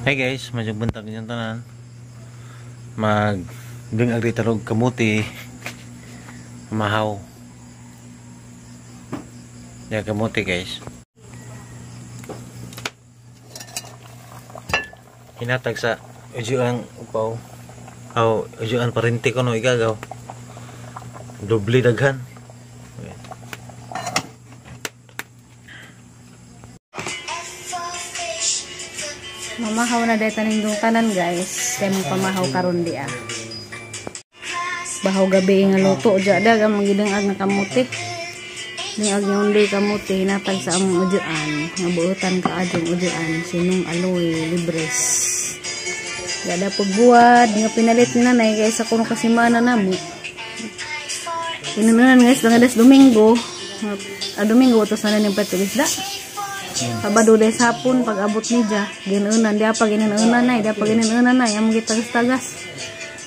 Hi guys, medyo buntag ninyong tanan. Mag ding agritarog kamuti. Mahaw. Ya kamuti guys. Hinatag sa ujuan upaw. Aw, ujuan parente ko no igagaw. Doble daghan. Mamahaw na dahil taning tanan guys. Kaya mong pamahaw karon di ah. Bahaw gabi nga luto. Diya daga magidang ag nga kamuti. Ding ag nga undoy kamuti. Hinatag sa among ujuan. Nga buutan ka adjong ujuan. Sinong aloy libres. Diya da pagbuwad. Nga pinalit ni nanay. Kaya sa kuno kasimana na mo. Inununan guys. Nga das Domingo. Domingo. Ito sana ng patilis da. Sabado dahil sa hapon, pag abot niya, ginunan, di pa ginunan na, di pa ginunan na, yung gitagas-tagas.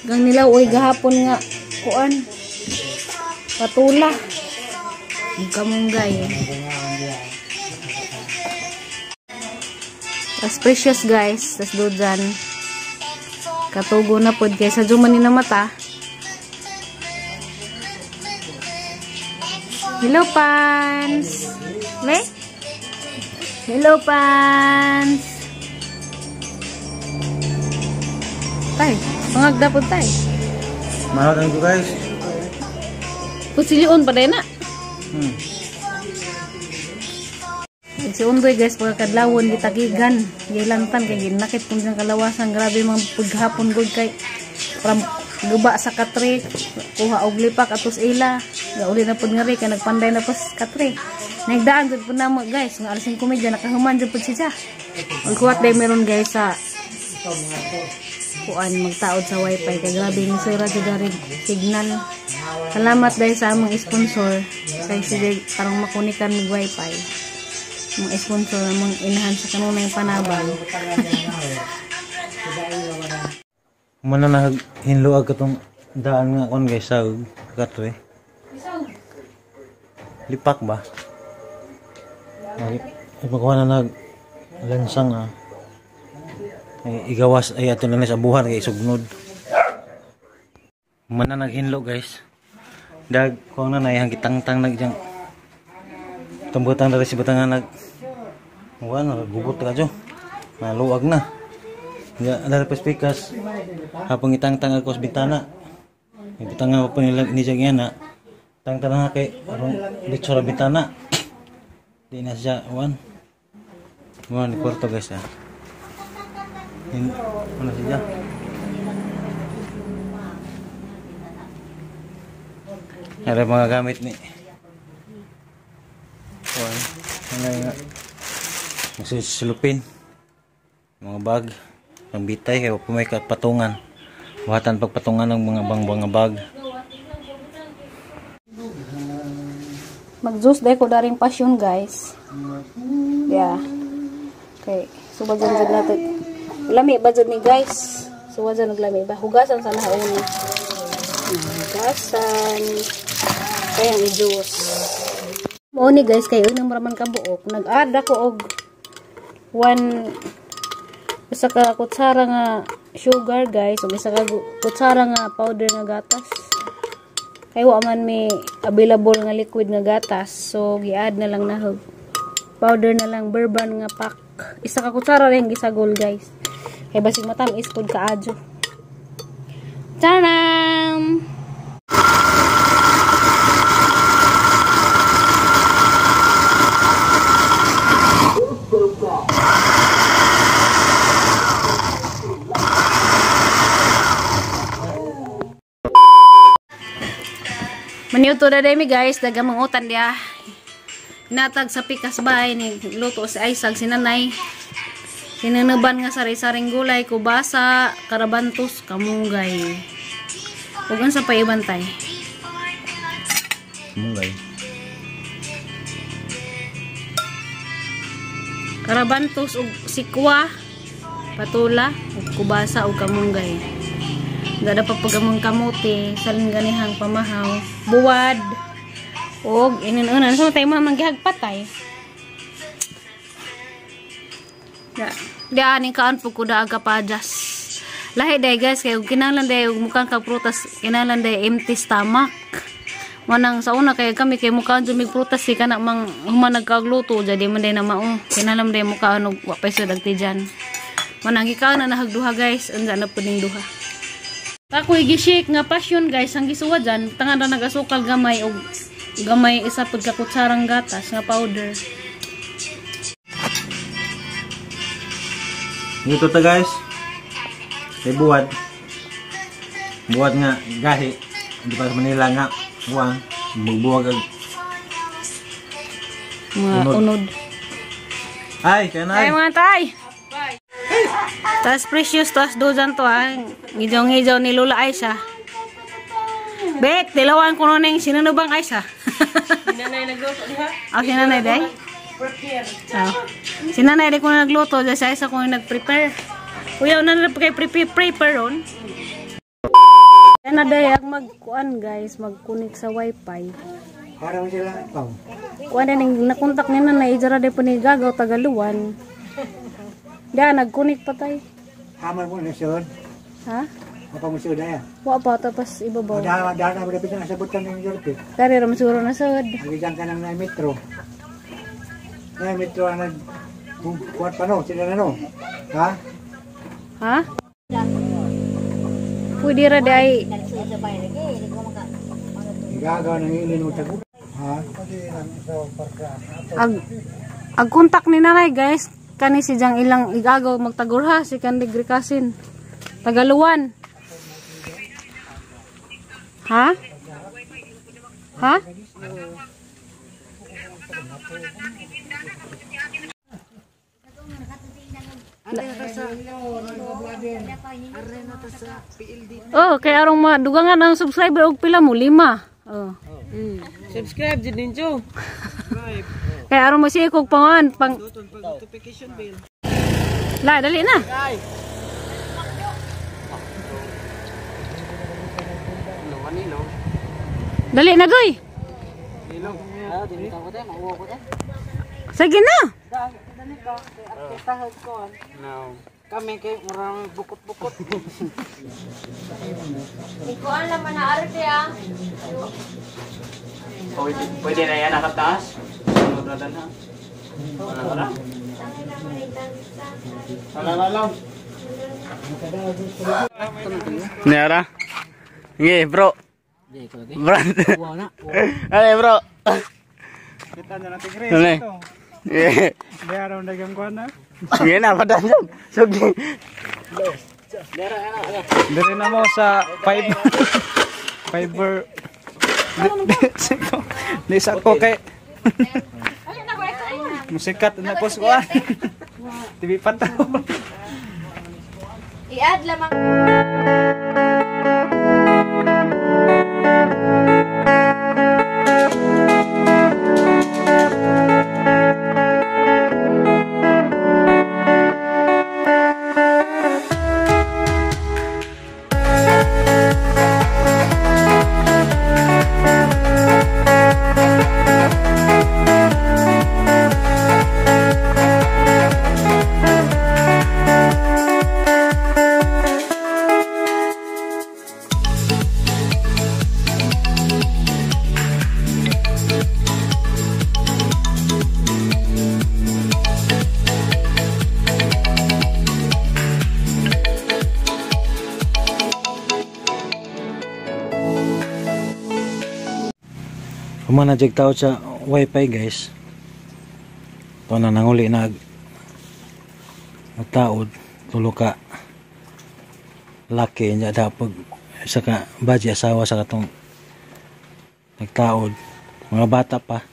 Gang nila, uy, gahapon nga, kuan, patula. Kamunggay. Tas precious guys, tas do dyan. Katugo na po, guys, sa juman ni na mata. Hello, pans! Le? Hello, pans! Tay, pangagda po tay. Mahal ko guys. Kusilion pa din na. Si Undoy guys, pagkadlawon, gitagigan. Gilantan, kay ginakit kung diyang kalawasan. Grabe mga paghapon good kay. From guba sa katre, kuha og lipak atos ila. Gauli na po nga rin, kay nagpanday na po sa katre. Nagdaan dyan po na mo guys, nga alas 5:30, nakahuman dyan po siya. Magkuhat dahil meron guys sa kuan magtaod sa wifi kay grabe ni sira jud signal. Salamat dahil sa among sponsor kay sige karong makunikan mig wifi. Mga sponsor among inahan sa kanunay panabang. Muna na hinluag katong daan nga kon guys sa katre. Lipak ba? Ay, pagkuha na nag lansang ah. Ay, igawas ay ato na sa buhan kay sugnod. Mana naghinlo guys. Dag kuang na nay gitangtang nag diyang tumbutan diri si butangan nag kuan gubot ka jo. Naluag na. Ya dali pa speakers. Hapon gitangtang ako sa bintana. Gitangan pa nila ni siya na. Tangtang na kay aron litso ra bintana. Di na siya wan. Wan ni kwarto guys ah. In, ano siya? Ada mga gamit ni. Wan, ano nga. Magsisilupin. Mga bag, ang bitay kay pumay ka patungan. Buhatan pagpatungan ng mga bangbang bag. Mag-juice dahil ko daring passion guys. Yeah. Okay. So ba dyan natin. Lami ba dyan ni guys? So ba dyan naglami ba? Hugasan sa lahaon. Hugasan. Kaya ang i-juice. Mao ni guys, kayo unang maraman kabuok. Nag-add ako og 1 isa ka kutsara nga sugar guys. O isa ka kutsara nga powder nga gatas. Kay wa man may available nga liquid nga gatas, so gi-add na lang nahog powder na lang bourbon nga pack. Isa ka kutsara rin gisagol guys. Kay basig matam-is pud kaadyo. Taram! Maniuto na demi guys, daga mangutan dia. Natag sa pikas bahay ni luto si Aisag si nanay. Sinunuban nga sari-saring gulay, kubasa, karabantos, kamunggay. Ug unsa pa ibantay? Kamunggay. Karabantos ug sikwa, patula, ug kubasa ug kamunggay. Gada pa pagamang kamote, salin ganihang pamahaw, buwad, og inununan. So tayo mga manggihagpatay. Di aning kaan po ko da aga pajas. Lahi day guys kay og kinahanglan day og mukhang kag prutas, kinahanglan day empty stomach. Manang sa una kay kami kay mukhaan jud mig prutas si kana mang human nagkagluto jadi man day na mao. Kinahanglan day mukhaan og wa pay sud agtijan. Manang gikaan na nahagduha guys, unsa na pud ning duha. Ako'y gi-shake nga passion guys, ang gisuwa dyan, tanga na nag-asukal gamay og gamay isa pud ka kutsarang gatas nga powder. Dito ta guys. Kay buwad. Buwad nga gahi. Hindi pa sa Manila nga buwang magbuwag ag mga unod. Ay, kaya na. Ay mga tay. Tas precious tas dozan to ha. Ngijaw-ngijaw ni Lola Aisha. Bet, dilawan ko ning sinunubang Aisha. Sinanay nagluto diha. Ah, sinanay day? Prepare. Oh. Sinanay day ko na nagluto, dahil sa isa ko yung nag-prepare. Kuya, una na kay prepare ron. Yan na day ang magkuan guys, magkunik sa wifi. Parang sila ikaw. Kuan na ning nakontak ni nanay, ijara day po ni Gagaw Tagaluan. Da nagkunik patay. Haman mo na sud. Ha? Apa mo sud ay? Wa pa tapos ibabaw. Dahil dahil na dapat na sabutan ng Yorke. Dari ra man siguro na sud. Agitan ka ng 9 metro. 9 metro ang nag kuwan pa no, sila na no. Ha? Ha? Pwede ra day. Igagaw ng ilin mo tago. Ha? Ag kontak ni nanay guys, kani si jang ilang igagaw magtagurha si kandi Grikasin. Tagaluan. Ha? Ha? Oh, kay arong madugangan ang subscriber og pila mo 5. Oh. Subscribe jud ninyo. Kay arong mo siya kog pangan pang notification bell. La, dali na. Dali na, goy. Sige na. No. Kami kay murang bukot-bukot. Ikuan lang na arte ah. Pwede na yan nakataas. Wala. Wala. Nara. Nge, bro. Bro. Ay, bro. Kita na natin Chris. Ano eh? Di araw dagang kuwan na. Nge na padan dyan. Sugi. Dire na mo sa fiber. Fiber. Di sa ko kay musikat na ko sa TV pataw. I-add lamang. Humana jag tao sa wifi guys. Ito na nanguli na nagtaod tulo ka laki niya dapag sa ka baji asawa sa katong nagtaod mga bata pa.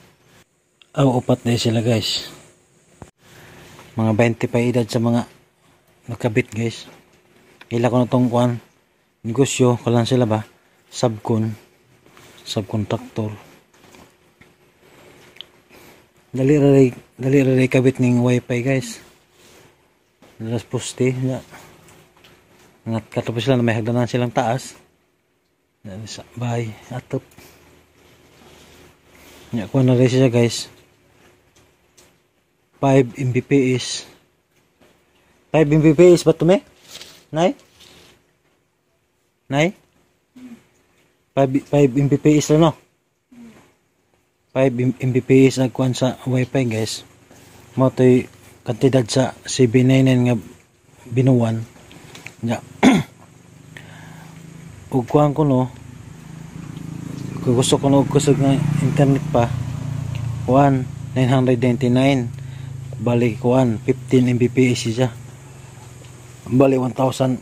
Aw upat na sila guys. Mga 20 pa edad sa mga nakabit guys. Ila ko na tong kuan negosyo kalan sila ba subcontractor. Dali ra kabit ning wifi guys. Dalas poste na. Ngat katapos sila na may hagdanan silang taas. Sa bahay atop. Nya kuan na rin siya guys. 5 Mbps. 5 Mbps ba to me? Nay? Nay? 5 Mbps lang, no? 5 Mbps ang kuan sa wifi, guys. Mao to'y kantidad sa 799 nga binuwan. Ya. Ug kuan ko, no, kung gusto ko no kusog nga internet pa, kuan, 999, bali kuan, 15 Mbps siya, bali 1,000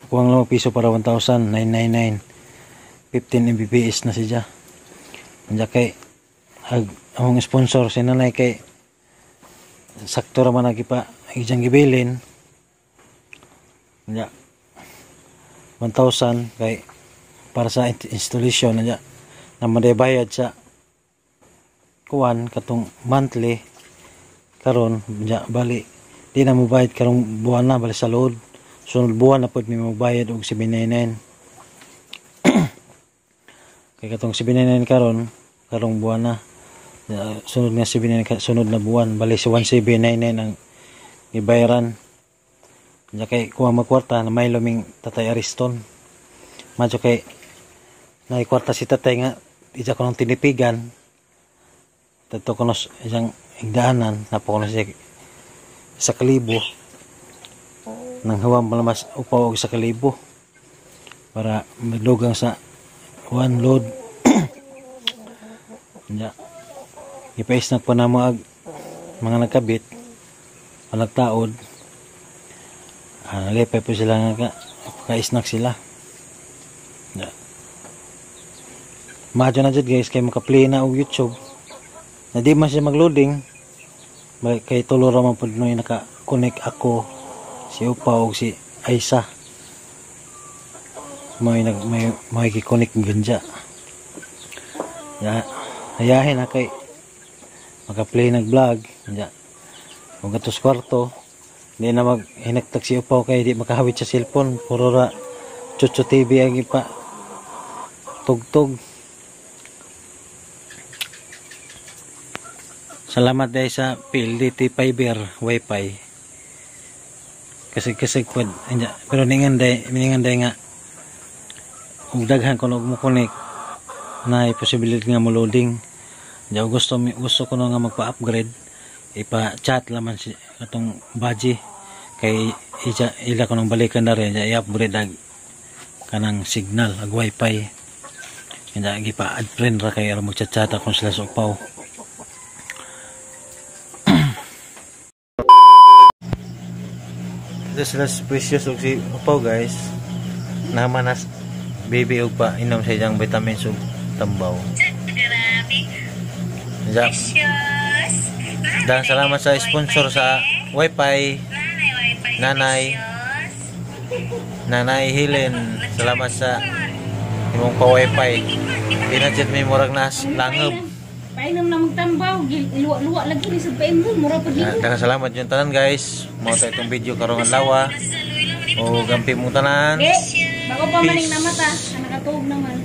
kuang lang piso para 1,999, 15 Mbps na siya. Anya kay ag among sponsor si nanay, kay sakto ra man pa ijang gibilin. Anya 1,000 kay para sa installation. Anya na bayad sa kuan katong monthly karon. Nya bali di na mo bayad karong buwan na, bali sa load sunod buwan na pud mi mobayad og 799, kay katong 799 karon, karong buwan na. Ya, sunod nga 799 sunod na buwan, bali si 1799 ang gibayaran. Nya kay kuha magkwarta na may luming Tatay Ariston, madyo kay naikwarta si tatay nga isa ko nang tinipigan tato ko nos isang igdaanan na po ko na siya sa kalibo nang hawang palamas upaw og sa kalibo para magdugang sa one load. Nya ipais na po na mo ag mga nagkabit o nagtaod, nalipay po sila nga ka-snack sila. Ya. Madyo na jud, guys, kay maka-play na og YouTube na di man siya mag-loading. Kay tulo ra man pud no naka-connect, ako, si Upa og si Aisa, may nag may may connect ganja ya. Hayahin na kay maka-play nag vlog. Ya, kung atos kwarto di na mag hinagtag si Upaw kay di makahawit sa cellphone, puro ra Chucho TV ang ipa tugtog. Salamat dahil sa PLDT Fiber Wi-Fi kasi kasi pud. Pero ningan day nga ug daghan kuno mo connect na possibility nga mo loading. Diya gusto gusto ko nga magpa-upgrade, ipa-chat laman si atong baji kay ija, ila ko nang balikan na rin i-upgrade ag kanang signal ag wifi. Kaya gipa-add friend ra kay aron magchat-chat akong sila sa upaw. Ito sila si Precious ug si upaw, guys. Naman nas baby og pa inom sa iyang vitamins ug tambaw. Ja. Dan salamat sa sponsor sa wifi, Nanay Nanay Helen, salamat sa imong pa wifi. Pinadjat may murag nas langob. Painom na magtambaw, luwa-luwa lagi ni sa painom, mura pa din. Daghang salamat yung tanan, guys. Mao ta itong video karong adlaw. O gampi mong tanan. Bago pa maning namata, nakatuog naman.